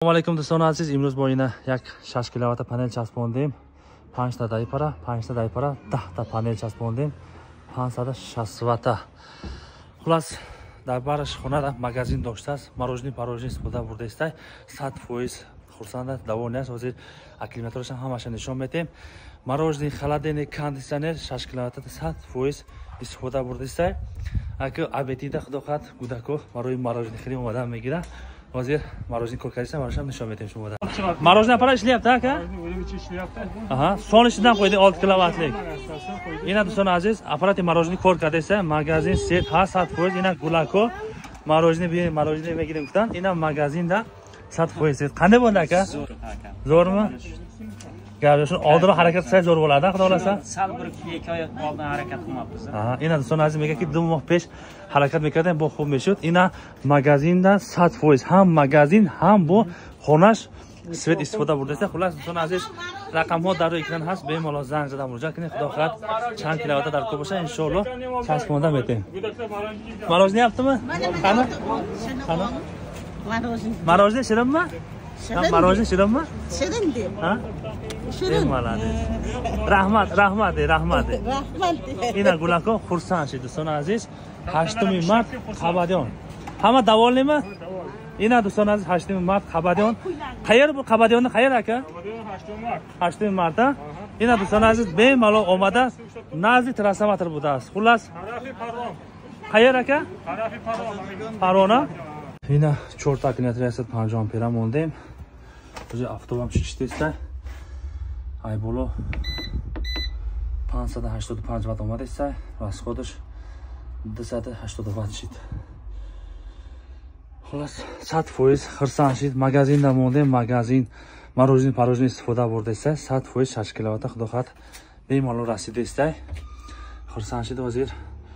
Салом алейкум, дӯстони азиз. Имрӯз бо ина як 6 киловатта панел часпондем. 5 та дайпара, 5 та дайпара, 10 та панел часпондем. 560 ватта. Хулас, дар бараш хона магазин доштааст. Мороженое, парожни истифода бурдаистай. 100% хурсанд аст, довольный аст. Ҳозир аккумуляторашам ҳамаша нишон медиҳем. Мороженое, холодильник, кондитсионер 6 киловатта 100% истифода бурдаистай. Аки обедида, худо хоҳад, гудако барои мороженое хеле омадан мегирад. Ҳозир мороженое кор кардисам, барошам нишон медиҳем шумо. Мороженое аппарат ishlayapti, aka? Аҳа, солнечныйдан qo'ydik 6 киловаттlik. Ина, дӯстони азиз, аппарати мороженое кор кардеса, магазин свет ҳаст 100%. Ина гулако мороженое би мороженое мегирем гуфтан. Ина магазинда 100% свет. Qanday bo'ldi, aka? Zo'r, aka. Zo'rmi? Gap yo'q, oldinroq harakat qilsak, zo'r bo'ladi, xudo xohlasa. Sal bir ikki oy oldin harakat qilmabmiz. Аҳа, ина, дӯстони азиз, мегӯяд, ки 2 моҳ пеш ҳаракат мекардем, бо хуб мешуд. Ина магазинда 100% ҳам магазин, ҳам бо хонаш свет истифода бурдаиста. Хулас, дӯстони азиз, рақамҳо дар рӯи экран ҳаст, бемалол занг зада муроҷиат кунед. Худо хоҳад, чанд киловатта дар кор боша, иншоалло, часпонда метем. Мороженое яптimi? Qani, qani? Мороженое shirinmi? Мороженое shirinmi? Shirin deb. Ha? Shirin. Молодец. Rahmat, rahmat, rahmat. Rahmat. Ина гулако хурсанд шид, дӯстони азиз. 8 март, Қабадиён. Ҳама довольныйmi? Ина, дӯстони азиз, 8 март, Қабадиён. Qayer bu Қабадиёнni qayer, aka? 8 март, а? Ина, дӯстони азиз, бемалол омада, назди трансформатор будааст. Xullas, qayer, aka? Парона. Ина чорта аккумулятор 150 ампера мондем. Уже автобам шиштеста. Ай боло 585 ватт омадеста, расходаш 280 ватт шид. Хулас, 100% хурсанд шид. Магазинда мондем, магазин мороженое, парожни истифода бурдаиста. 100% 6 киловатта, худо хоҳад, бемалол расидаиста. Хурсанд шид ҳозир.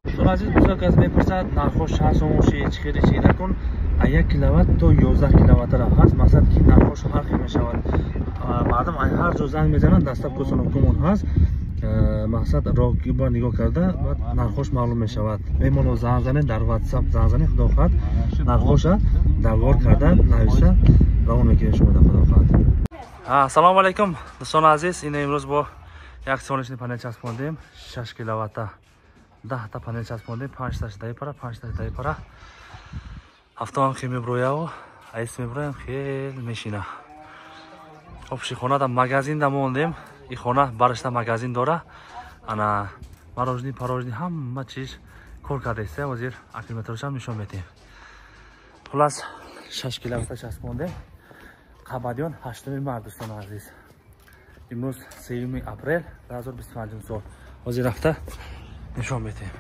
Дӯстони азиз, бисёр кас мепурсад, нархҳо 6 сомон шид, чӣ хеле чи накун. А 1 киловатт то 11 киловаттра ҳаст, мақсад ки нархҳош ҳар хел мешавад. Мардум ҳар ҷо занг мезананд, доставка установкамон ҳаст. Мақсад, роҳба нигоҳ карда, баъд нархҳош маълум мешавад. Бемалол занг занед, дар WhatsApp занг занед, худо хоҳад, нархҳоша договор карда, нависа равон мекунем шумо, худо хоҳад. Ассалому алайкум, дӯстони азиз. Ина имрӯз бо як солнечный панел часпондем, 6 киловатта, 10 та панел часпондем, панҷташ даи пара, панҷташ даи пара. Ҳафтоам хел меброяву айс меброям, хел мешина. Общий хонада магазинда мондем. И хона барашта магазин дора. Ана мороженое, парожни, ҳама чиз кор кардаиста. Ҳозир аккумуляторшам нишон медиҳем. Хулас, 6 киловатта часпондем. Қабадиён, 8 март, дӯстони азиз. Имрӯз 3 апрел 2025 сол. Ҳозир рафта нишон медиҳем.